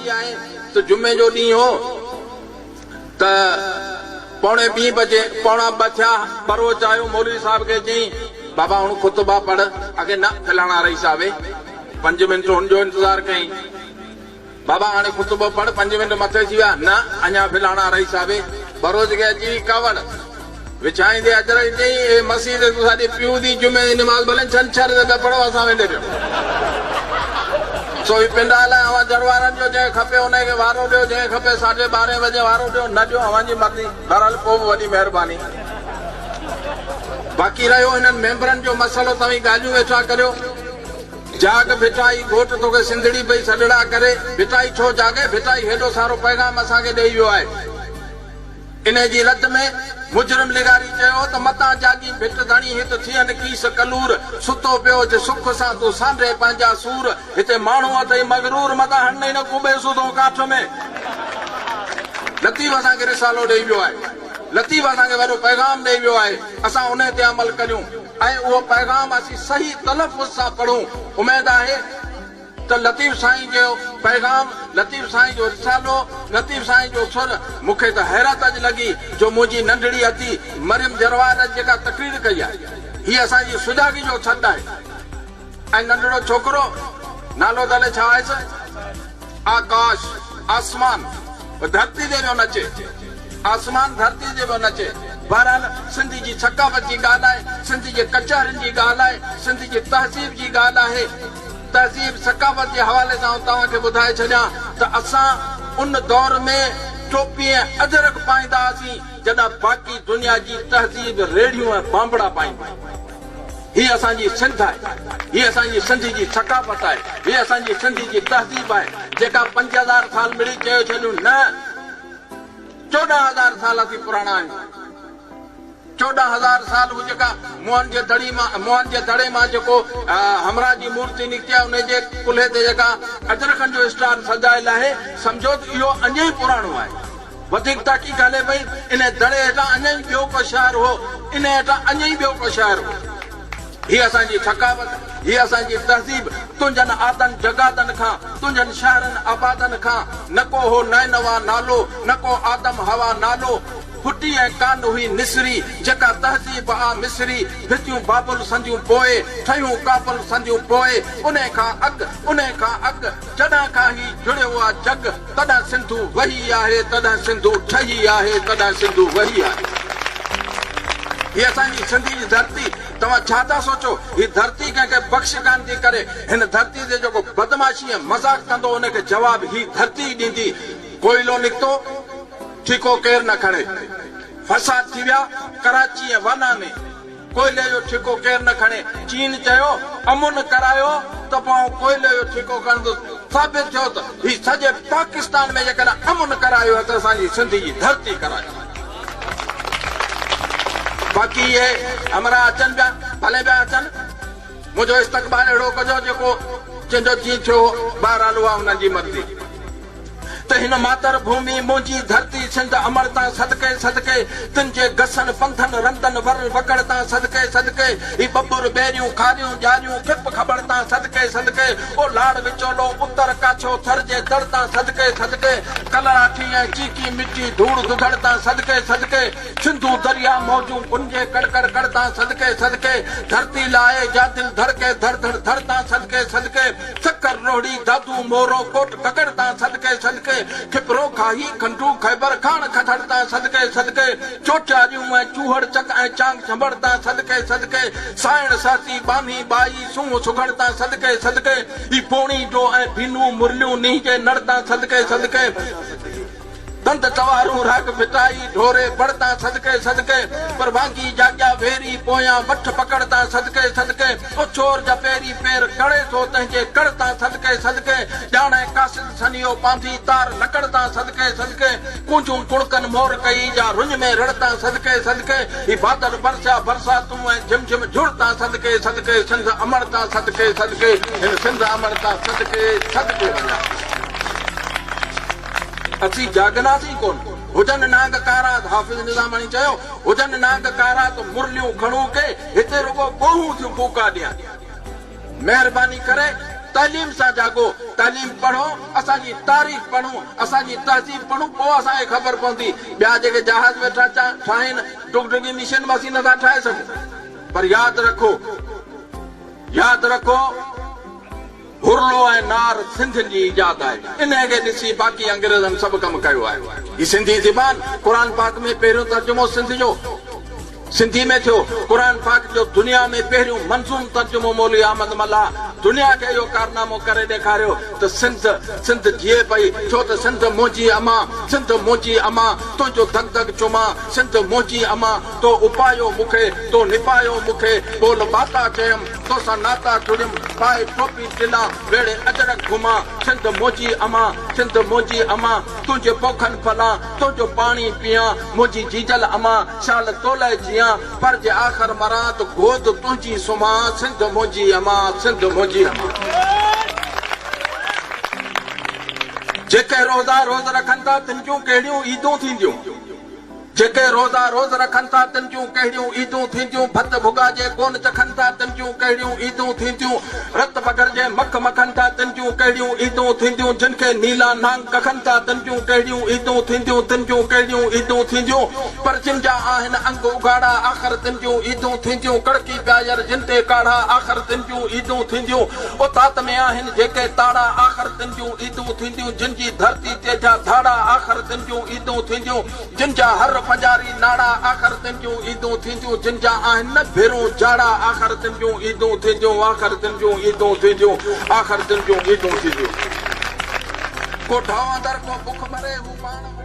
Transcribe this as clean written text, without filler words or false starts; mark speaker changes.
Speaker 1: هي آهي ته جمعي جو ڏينهن هو ته پوڻي ٻين بجي، پوڻا ٻه ٿيا، ٻروچ آيو، مولوي صاحب کي چيائين، بابا هڻ خطبا پڙهه. اگي نه فلاڻا رئيس آوي. پنج منٽ هن جو انتظار ڪيائين. بابا هاڻي خطبو پڙهه، پنج منٽ مٿي ٿي ويا، نه اڃا فلاڻا رئيس آوي. ٻروچ کي اچي وئي ڪاوڙ. وڇائيندي اجرڪ چيائين، اي مسيح تي تون ساڏي پيو the جمعي the نماز ڀلين ڇنڇر تي پيا پڙهو اسان ويندي رهيون. سو هي پنڊال آهي اوهان جڙوارن جو جنهن کي کپي انهي کي وارو ڏيو جنهن کي کپي ساڍي ٻارهين بجي وارو ڏيو نه ڏيو اوهان جي مرضي بهرحال پوء به وڏي مهرباني. باقي رهيو هنن ميمبرن جو مسئلو توهين ڳالهيون ويٺا ڪريو. جاڳ ڀٽائي گهوٽ توکي سنڌڙي پئي سڏڙا ڪري ڀٽائي ڇو جاڳي ڀٽائي هيڏو سارو پيغام اسان کي ڏئي ويو آهي. انهيء جي رد ۾ مجرم لغاري چيو ته متان جاڳين ڀٽ ڌڻي هت ٿين ڪيس ڪلور، ستو پيو اچ سک سان تون سانڍي پنهنجا سور، هتي ماڻهو اٿئي مغرور متان هڻنئي نه ڪوبي سوڌو ڪاٺ ۾. لطيف اسان کي رسالو ڏئي ويو آهي. لطيف اسان کي وڏو پيغام ڏئي ويو آهي. اسان انهيء تي عمل ڪريون ۽ اهو پيغام اسين صحيح تلفظ سان پڙهون. اميد آهي. ته لطيف سائين جو پيغام، لطيف سائين جو رسالو، لطيف سائين جو سر، مون کي ته حيرت اڄ لڳي جو منهنجي ننڍڙي ادي مريم جروار اڄ جيڪا تقرير ڪئي آهي، هي اسان جي سجاڳي جو سڏ آهي ۽ ننڍڙو ڇوڪرو، نالو ته الائي ڇا آهيس، آڪاش، آسمان، ڌرتي تي پيو نچي، آسمان ڌرتي تي پيو نچي. بهرحال سنڌ جي ثقافت جي ڳالهه آهي، سنڌ جي ڪچهرين جي ڳالهه آهي، سنڌ جي تهذيب جي ڳالهه آهي. تهذيب ثقافت جي حوالي سان آئون توهان کي ٻڌائي ڇڏيان ته اسان ان دور ۾ ٽوپي ۽ اجرڪ پائيندا هئاسين جڏهن باقي دنيا جي تهذيب ريڙهيون ۽ بانبڙا پائيندي هئي. هي اسان جي سنڌ آهي، هي اسان جي سنڌ جي ثقافت آهي، هي اسان جي سنڌ جي تهذيب آهي جيڪا 5000 سال مڙئي چيو ڇڏيون نه 14,000 سال اسين پراڻا آهيون. 14,000 سال هو جيڪا موهن جي دڙي مان موهن جي دڙي مان جيڪو همراهه جي مورتي نڪتي آهي انهي جي ڪلهي تي جيڪا اجرڪن جو اسٽار سجايل آهي سمجهو ته اهو اڃا ئي پراڻو آهي. وڌيڪ تحقيق هلي پئي انهي دڙي هيٺان اڃا ئي ٻيو ڪو شهر هو انهي هيٺان اڃا ئي ٻيو ڪو شهر هو. هي اسان جي ثقافت، هي اسان جي تهذيب، تنهنجن آدن جڳادن کان، تنهنجن شهرن آبادن کان، نه ڪو هو نينوا نالو، نه ڪو آدم حوا نالو، ڦٽي ۽ ڪانه هئي نسري، جيڪا تهذيب آ مصري، ڀتيون بابل سنديون پوء، ٺهيون ڪابل سنديون پوء، انهي کان اڳ، انهي کان اڳ، جڏهن کان هي جڙيو آ جڳ، تڏهن سنڌو وهي آهي، تڏهن سنڌو ٺهي آهي، تڏهن سنڌو وهي آهي. هي اسان جي سنڌي جي ڌرتي، توهان ڇا ٿا سوچو؟ هي ڌرتي ڪنهن کي بخش ڪانه ٿي ڪري. هن ڌرتي تي جيڪو بدمعاشي ۽ مذاق ڪندو ان کي جواب هي ڌرتي ئي ڏيندي. ڪوئلو نڪتو، ٺيڪو ڪير نه کڻي. فساد ٿي ويا ڪراچي ۽ وانا ۾. ڪوئلي جو ٺيڪو ڪير نه کڻي. چين چيو امن ڪرايو ته پوء آئون ڪوئلي جو ٺيڪو کڻندس. ثابت ٿيو ته هي سڄي پاڪستان ۾ جيڪڏهن امن ڪرايو آهي ته اسان جي سنڌ جي ڌرتي ڪرايو آهي. باقي اهي همراهه اچن پيا ڀلي پيا اچن. منهنجو استقبال اهڙو ڪجو جيڪو جنهن جو جيئن ٿيو هو. بهرحال اها انهن جي مرضي. ته هن ماتر ڀومي منهنجي ڌرتي سنڌ امڙ تان صدقي صدقي تن جي گسن پنڌن رندن ور وڪڙ تان صدقي صدقي هي ٻٻر ٻيريون کاريون ڄاريون کپ کٻڙ تان صدقي صدقي او لاڙ وچولو اتر ڪاڇو ٿر جي تڙ تان صدقي صدقي ڪلراٺي ۽ چيڪي مٽي ڌوڙ ڌڌڙ تان صدقي صدقي سنڌو درياء موجون ڪنجي ڪڙ ڪڙ ڪڙ تان صدقي صدقي ڌرتي لاء جا دل ڌڙڪي ڌڙ ڌڙ ڌڙ تان صدقي صدقي سکر، روهڙي، دادو، مورو، ڪوٽ ڪڪڙ تان صدقي صدقي، کپرو، کاهي، کنڊو، خيبر، کاڻ کٿڙ تان صدقي صدقي، چوٽياريون ۽ چوهڙ چڪ ۽ چانگ چنبڙ تان صدقي صدقي، سائڻ، سهتي، ٻانهي، ٻائي، سونهن سگهڙ تان صدقي صدقي، هي پوڻي جو ۽ ڀينو، مرليون، نينهن جي نڙ تان صدقي صدقي. تند توارون راڳ ڦٽائي، ڍوري بڙ تان صدقي صدقي، پر وانگي جاڳيا ويري، پويان وٺ پڪڙ تان صدقي صدقي، او ڇور جا پيري پير ڪڙي ٿو تنهن جي ڪڙ تان صدقي صدقي، ڄاڻي قاصد سنيهو پانڌي تار لڪڙ تان صدقي صدقي، ڪونجون ڪڻڪن مور ڪئي جا رڃ ۾ رڙ تان صدقي صدقي، هي بادل برسيا برساتون ۽ جھم جھم جھڙ تان صدقي صدقي، سنڌ امڙ تان صدقي صدقي، هن سنڌ امڙ تان صدقي صدقي وڃان. اسين جاڳنداسين ڪونه. هجن نانگ ڪارا ته حافظ نظاماڻي چيو، هجن نانگ ڪارا ته مرليون کڻون ڪي، هتي رڳو ٻوهون ٿيون ڦوڪا ڏين. مهرباني ڪري تعليم سان جاڳو، تعليم پڙهو، اسان جي تاريخ پڙهون، اسان جي تهذيب پڙهون پوء اسان کي خبر پوندي. ٻيا جيڪي جهاز ويٺا ٺاهين، ڊگڊگي مشين به اسين نٿا ٺاهي سگهون. پر ياد رکو، ياد رکو هرلو ۽ نار سنڌين جي ايجاد آهي. انهيء کي ڏسي باقي انگريزن سڀ ڪم ڪيو آهي. هي سنڌي زبان قرآن پاڪ ۾ پهريون ترجمو سنڌ جو سنڌي ۾ ٿيو. قرآن پاڪ جو دنيا ۾ پهريون منظوم ترجمو مولوي احمد ملاح دنيا کي اهو ڪارنامو ڪري ڏيکاريو ته سنڌ سنڌ جيئي پئي ڇو ته سنڌ منهنجي امان سنڌ منهنجي امان تنهنجو ڌڪ ڌڪ چمان سنڌ منهنجي امان تو اپايو مون کي تو نپايو مون کي ٻول ٻاتا چيم توسان ناتا جڙيم پائي ٽوپي ٽلان ويڙهي اجرڪ گهمان سنڌ منهنجي امان سنڌ منهنجي امان تنهنجي پوکن ڦلان تنهنجو پاڻي پيان منهنجي جيجل امان شال تولئه جيان پر جي آخر مران ته گود تنهنجي سمهان سنڌ منهنجي امان سنڌ منهنجي امان. جيڪي روزا روز رکن ٿا تن جون ڪهڙيون عيدون ٿينديون. جيڪي روزا روز رکن ٿا تن جون ڪهڙيون عيدون ٿينديون ڀت ڀڳا جي ڪون چکن ٿا تن جون ڪهڙيون عيدون ٿينديون رت پگهر جي مک مکن ٿا تن جون ڪهڙيون عيدون ٿينديون جن کي نيلا نانگ ڪکن ٿا تن جون ڪهڙيون عيدون ٿينديون تن جون ڪهڙيون عيدون ٿينديون پر جن جا آهن انگ اگهاڙا آخر تن جون عيدون ٿينديون ڪڙڪي پيا ير جن تي ڪاڙها آخر تن جون عيدون ٿينديون اوطاق ۾ آهن جيڪي تاڙا آخر تن جون عيدون ٿينديون جن جي ڌرتي تي جا ڌاڙا آخر تن جون عيدون ٿينديون جن جا هر پڄاري ناڙا آخر تن جون عيدون ٿينديون جن جا آهن نه ڀيرون جاڙا آخر تن جون عيدون ٿينديون آخر تن جون عيدون ٿينديون آخر تن جون عيدون ٿينديون. ڪو ڍؤ اندر ڪو بک مري هو پاڻ.